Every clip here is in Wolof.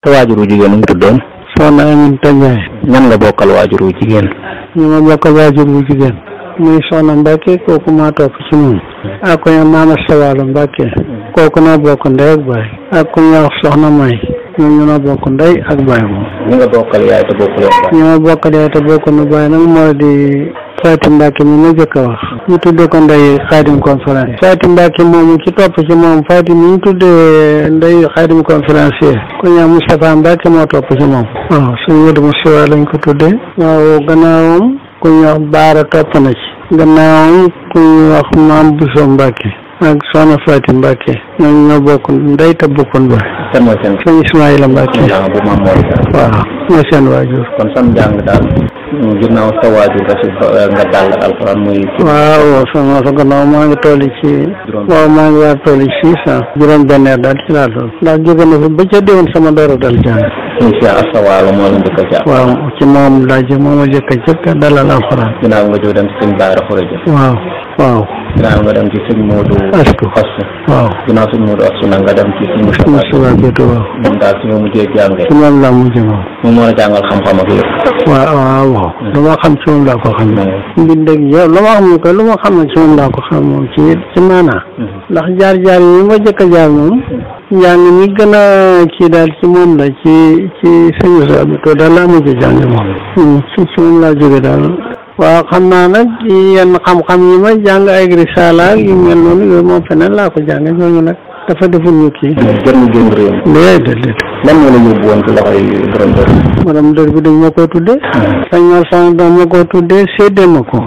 sa waajuru jigéen mu tuddoon. soxna Aminta Ndiaye. ñan nga bokkal waajuru jigéen. ñu ma bokkal waajuru jigéen. muy soxna Mbacke kooku maa topp ci moom. ak ku ñu maama Sawalu Mbacke. kooku noo bokk ndey ak baay. ak ku ñu wax soxna May. ñoom ñu noo bokk ndey ak baay moom. ñi nga bokkal yaay te bokkul baay. ñi ma bokkal yaay te bokkul baay nag moo di Fatou Mbacke mi ma jëkk a wax. ñu tuddee ko ndey Xaadim conférence. Fatou Mbacke moomu ci topp ci moom Fatou mi ñu tuddee ndey Xaadim conférencier. ku ñu wax Moustapha Mbacke moo topp ci moom. waaw suñu wëdu Moustapha lañ ko tuddee. waaw gannaawam ku ñu wax Baara topp na ci. gannaawam ku ñu wax Maam Bousso Mbacke. ak soxna Fatou Mbacke ñoom ñoo bokk ndey te bokkul baay. kan mooy seen. sëñ Ismaïla Mbacke. bu Maam Mor. waaw mooy seen waajur. kon sam njàng daal ginnaaw sa waajur nga dal alxuraan muy. waaw sama sa gannaaw maa ngi toll ci. waaw maa ngi war toll ci 600. juróom-benn daal ci laa toll. ndax jóge na fi ba ca déwén sama door a dal jàng. suñu Cheikh Asawaalo moo la njëkk a jaar. waaw ci moom laa jëm moo ma jëkk a dalal alxuraan. ginnaaw nga jóg dem ci sëñ Baara Xuraja. waaw waaw. ginnaaw nga dem ci sëñ Modou. Astu waaw. ginnaaw sëñ Modou Astu nag nga dem ci sëñ Moustapha Bétou waaw. moom daal si moom mujjee jàngee. ci moom laa mujj moom. moom moo la jàngal xam-xam ak yëpp. waaw. lu ma xam ci moom laa ko xam. mbind ak yow lu ma xam ko lu ma xam ci moom laa ko xam moom ci maanaa. ndax jaar-jaar yi ma jëkk a jaar moom. njàng mi gën a kii daal ci moom la ci sëñ Bétou daal laa mujj jàng moom. ci moom laa jóge daal. waaw xam naa nag yenn xam-xam yi ma jàng ay risaala yu mel noonu yooyu moom feneen laa ko jàng ñooñu nag dafa deful ñu kii. jot mu génn réew mi. déedéet. lan moo la yóbbu woon ci loxoy borom dër. borom dër bi dañ ma koo tuddee. sañ ma sañ dañ ma koo tuddee séddee ma ko.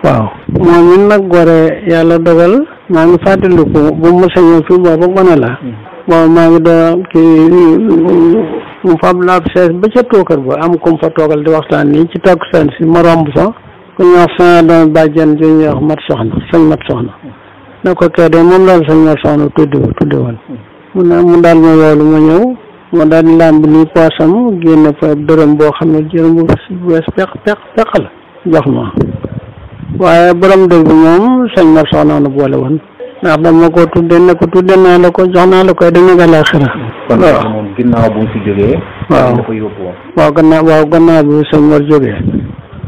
waaw moom it nag gore yàlla dogal maa ngi fàttaliku bu ma sañoo fii booba gone la. bon maa ngi doon kii mu fab laab sees ba ca tookar ba am comme fa toogal di waxtaan nii ci takkusaan si ma romb fa ku ñu wax sama doom bàjjen ju ñuy wax mat soxna sëñ mat soxna na ko kee de moom loolu sëñ mat soxna tudde woon mu daal ma woolu ma ñëw ma daal di lamb nii poosam génne fa dërëm boo xam ne jërëm bu wees peq la jox ma waaye borom dëgg bi moom sëñ mat soxna na boole woon ndax dama ko tudde ne ko tudde naa la ko jox naa la ko dañu nga laaxira. kon moom ginnaaw bu mu fi jógee. waaw dafa yóbbu woon. gannaaw bi sëñ Mor jógee.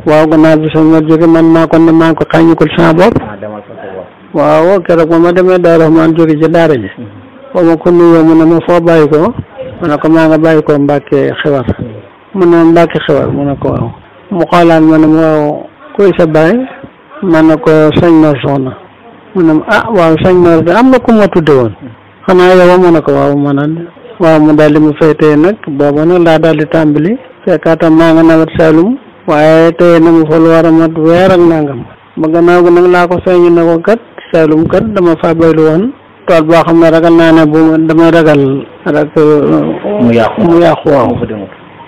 waaw gannaaw bi sëñ Mor jógee man maa ko xàññikul sama bopp. waaw keroog ba ma demee Daaru Rahmaan jóge ci daara ji. ba ma ko nuyoo mu ne ma foo bàyyi ko. mu ne ko maa nga bàyyi ko Mbàkke Xewar. mu ne Mbàkke Xewar mu ne ko waaw. mu xoolaan ma ne ma waaw kuy sa baay. ma ne ko sëñ Mor Soxna. mu ne waaw sëñ Mor de am na ku ma tudde woon xanaa yow ma ne ko waaw waaw mu daal di mu faytee nag booba nag laa daal di tàmbali fekkaatam maa nga nawet Saalum waaye tey na mu fa lu war a mat weer ak nangam ba gannaaw gi nag laa ko feeñu ne ko kat Saalum kat dama fa baylu woon tool boo xam ne ragal naa ne bu damay ragal rek mu yàqu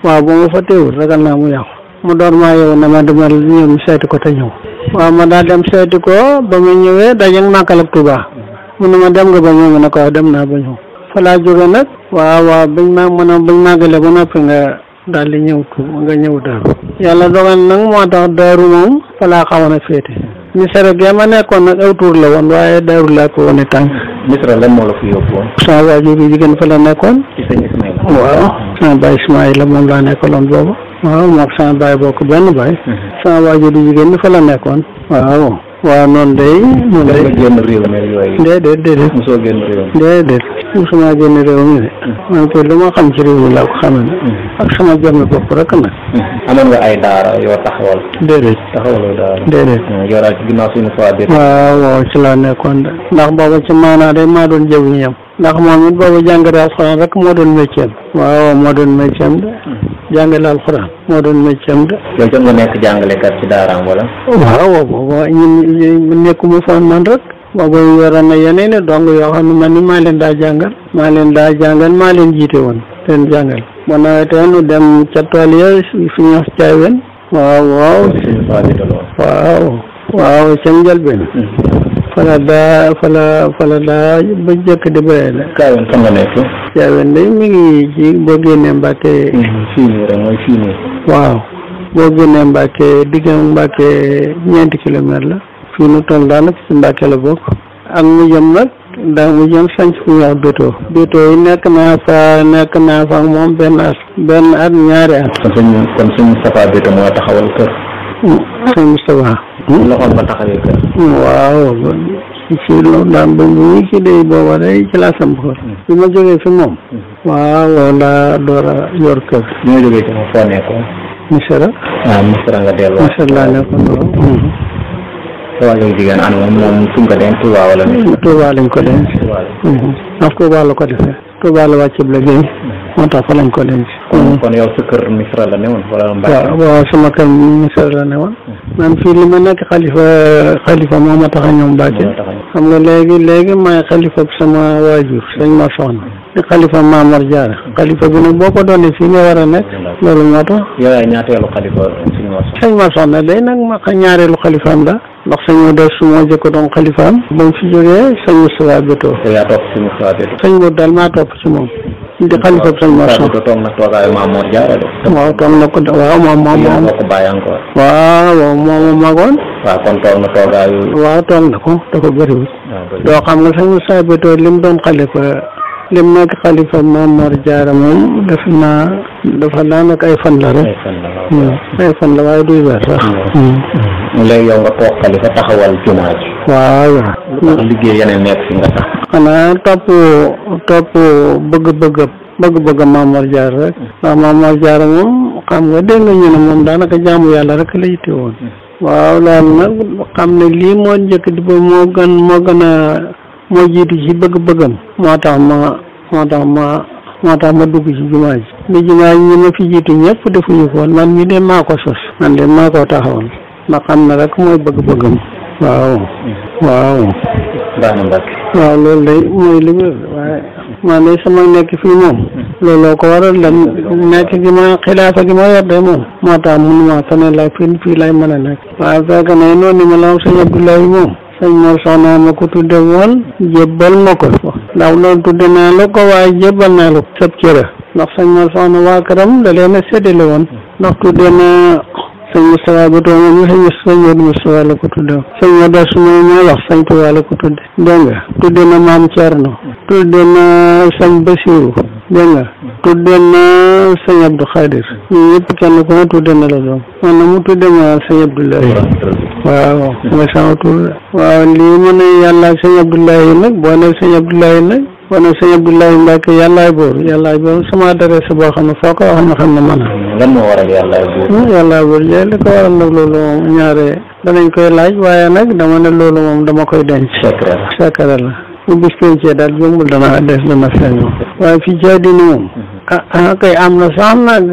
waaw bu ma fa teewul ragal naa mu yàqu mu door maa yow ne ma demal ñoom seeti ko te ñëw waaw ma daal dem seeti ko ba ma ñëwee dajeeg Màggal ak Tuubaa mu ne ma dem nga ba ñëw ma ne ko dem naa ba ñëw fa laa jóge nag waaw bañ màggalee ba noppi nga daal di ñëw nga ñëw Daaru yàlla dogal nag moo tax Daaru moom fa laa xawoon a féete misra gi ma nekkoon nag aw tuur la woon waaye Daaru laa ko wane tànk. misra lan moo la fi yóbbu woon. sama waajur yi jigéen fa la nekkoon. ci sëñ Ismaïla. waaw sama baay Ismaïla moom laa nekkaloon boobu. waaw moom sama baay bokk benn baay. sama waajur yi jigéen ñi fa la nekkoon. waaw noonu day. mu lay génn réew mi yooyu. déedéet. mosoo génn réew mi. déedéet mosuma génn réew mi de. man kay lu ma xam ci réew mi laa ko xamee. ak sama jëmmi bopp rek nag. amoon nga ay daara yoo taxawal. déedéet. taxawaloo daara. déedéet. yoraat ci ginnaaw suñu fois bi. waaw ci laa nekkoon de. ndax booba ci maanaa day maa doon jëw ñam. ndax moom it boobu jàngale alxuraan rek moo doon métier waaw moo doon métier de. jàngale alxuraan moo doon métier de. yow jot nga nekk jàngalekat ci daaraam wala. waaw booba ñun nekkuma foon man rek. booba yoroon na yeneen i dong yoo xam ne man ni maa leen daa jàngal. maa leen jiite woon leen jàngal. ba nawetee nu dem ca tool ya fi ñu wax caaween. waaw ca njëlbeen. fala daa ba jëkk di béyee la. Caaween fan nga nekk. Caaween day mi ngi ci boo génnee Mbàkke. fii nii rek mooy fii nii. waaw boo génnee Mbàkke diggam Mbàkke 4 kilomètres la. fii nu toll daanaka ci Mbàkke la bokk. ak mu jëm nag daa mu jëm sanc fu ñuy wax bétoo yi nekk naa fa moom benn at ñaari at. kon suñu Moustapha bétoo moo taxawal kër. sëñ Moustapha. loxoom ba taxawee kër. waaw fii loolu daal ba ñu ci day booba day ci laa samp kër. bi ma jógee fi moom. waaw laa door a yor kër. bi ma jógee ci moom foo nekkoon. Misra. Misra nga delluwaat. Misra laa nekkoon waaw. sa wàllu jigéen ànd moom fu ñu ko denc Touba wala ni. Touba lañ ko denc. ndax Touba la ko defee. Touba la wàcc ba liggéey. moo tax fa lañ ko denc. kon yow sa kër Misra la newoon wala Mbacke. waaw sama kër Misra la newoon. man fii li ma nekk xalifa moo ma tax a ñoom Mbacke. xam nga léegi maay xalifa sama waajur sëñ ma soxna. di xalifa Mamar Diarra. xalifa bi nag boo ko doonee fii nga war a nekk. loolu moo tax. yow yaay ñaateelu xalifa sëñ ma soxna day nag ma ñaareelu xalifaam la. ndax sëñ ma des su moo jëkk doon xalifaam. ba mu fi jógee sëñ Moustapha Bétoo. te yaa topp si Moustapha Bétoo. sëñ Mour daal maa topp ci moom. di xalifa sëñ ma soxna. toog na toogaayu Mamor Diarra de. waaw toog na ko waaw moom ko bàyyi encore. waaw moom magoon. waaw kon toog na toogaayu. waaw toog na ko dafa bëriwul. doo xam nga sëñ Moustapha Bétoo lim doon xalifa lim nekk xalifa Mamor Diarra moom def naa dafa daanaka ay fan la rek. ay fan la waaye duy weer sax. léegi yow nga toog xalifa taxawal jumaa ji. waaw. ndax liggéey yeneen nekk fi nga tax. xanaa topp bëgg-bëgg Mamor Diarra rek. waaw Mamor Diarra moom xam nga dégg nga ñu ne moom daanaka jaamu yàlla rek la yitte woon. waaw loolu nag xam ne lii moo njëkk di ba moo jiitu ci bëgg-bëggam. moo tax ma dugg ci jumaa ji. bi jumaa ji ñi ma fi jiitu ñëpp defuñu ko woon man mii de maa ko sos. man de maa ko taxawal. ndax xam na rek mooy bëgg-bëggam. waaw. waaw loolu day mooy li waaye man de sama nekk fii moom. looloo ko waral la nekk gi ma xilaafa gi ma yor de moom. moo tax mënuma feneen la fii lay mën a nekk. waaye fekk na noonu ni ma la am sëñ Abdoulaye moom. sëñ Mor Soxna ma ko tudde woon jébbal ma ko ndax loolu tudde naa la ko waaye jébbal naa la ko sab cëra ndax sëñ Mor Soxna waa këram da leen a séddale woon ndax tudde naa sëñ Moustapha Bétoo moom sëñ Modou Moustapha la ko tudde sëñ Modou suma moo wax sëñ Touba la ko tudde dégg nga tudde na maam Thierno tudde na sëñ Bassirou dégg nga tudde na sëñ Abdou Khadir ñu ñëpp kenn ko ma tudde na la doom man na mu tudde ma sëñ Abdoulaye waaw mooy sama tur waaw lii mu ne yàlla ak sëñ Abdoulaye nag boo ne sëñ Abdoulaye nag boo ne sëñ Abdoulaye Mbacke yàllaay boor sama adresse boo xam ne foo ko wax na xam ne man lan moo waral yàllaay boor yàllaay boor li ko waral nag loolu moom ñaare danañ koy laaj waaye nag dama ne loolu moom dama koy denc secret la bu bis pencee daal jombul dana feeñ moom waaye fii ci àddina moom kay am na sax nag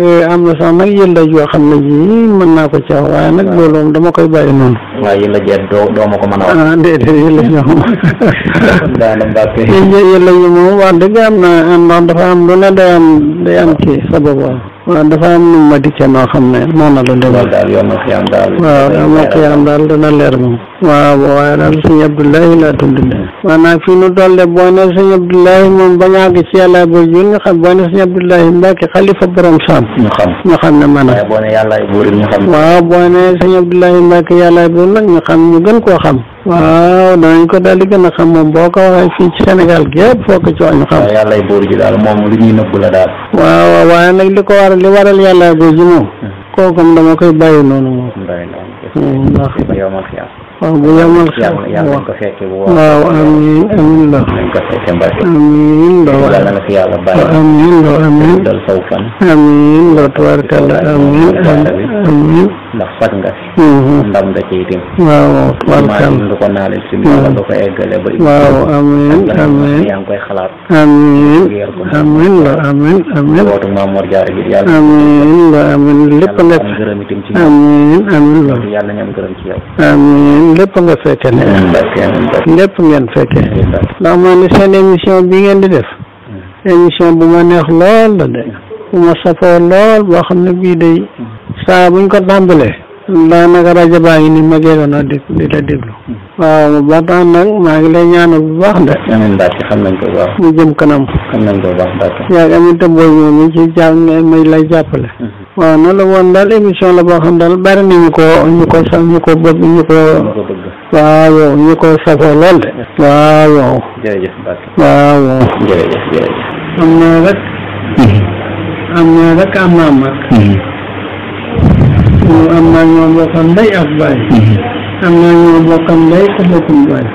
yëlla yoo xam ne ji mën naa ko ci wax waaye nag loolu moom dama koy bàyyi noonu. waaye yëlla jeet doo ma ko mën a wax. déedéet yëlla ñoo xam. yëlla yi moom wax dëgg am na ndax dafa am lu ne day am ci sabab waaw dafa am nu ma dikkee noo xam ne noonu la demee. waaw yow xiyaam daal dana leer moom. waaw waaye daal sëñ Abdoulaye laa tudd de. maanaam fii nu toll de boo ne sëñ Abdoulaye moom bañ a àgg ci yàlla ba jur nga xam boo ne sëñ Abdoulaye Mbacke xalifa borom saam. ñu xam ne man boo ne yàllaay buur ñu xam. waaw boo ne sëñ Abdoulaye Mbacke yàllaay buur nag ñu gën koo xam. waaw danañ ko daal di gën a xam moom boo ko waxee fii ci Sénégal gépp foo ko ci wax ñu xam. waaw yàllaay buur ji daal moom lu ñuy nëbbu la daal. waaw waaye nag li waral yàllaay buur ji moom. kooku dama koy bàyyi noonu moom. ndax waaw bu yemal waaw amiin la amiin la tubaarkalla amiin ndax faj nga ndam nga ci itam waaw tubaarkalla du ko naale ci wala du ko eggale ba waaw amiin yaa ngi koy xalaat amiin la amiin wootu Mamor Diarra gi yàlla amiin la amiin lépp nga gërëm itam ci amiin la yàlla ñam gërëm ci yow amiin lépp nga fekke ne lépp ngeen fekke ndax moo ne seen émission bi ngeen di def émission bu ma neex lool la de bu ma safoo lool boo xam ne bii day saa buñ ko tàmbalee daanaka rajo baa ngi ni ma géegoon a di la déglu waaw ba tax nag maa ngi lay ñaanal bu baax de amiin daal ci xam nañ ko bu baax mu jëm kanam xam nañ ko bu baax daal yaa ngi amit booy moom mi ci jàpp ne may lay jàppale waaw noonu la woon daal émission la boo xam daal bari na ñu ko bëgg waaw ñu ko safoo lool de. waaw. jërëjëf Mbacke. waaw. jërëjëf jërëjëf. am naa rek. am naa mag. am naa ñoo bokkam ndey ak baay. am naa ñoo bokkam ndey te bokkum baay.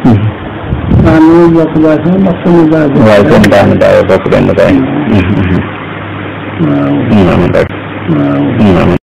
waaw ñoo bokk baay sax ndax suñu baay. waaye seen daaw bokk benn baay. waaw. waaw.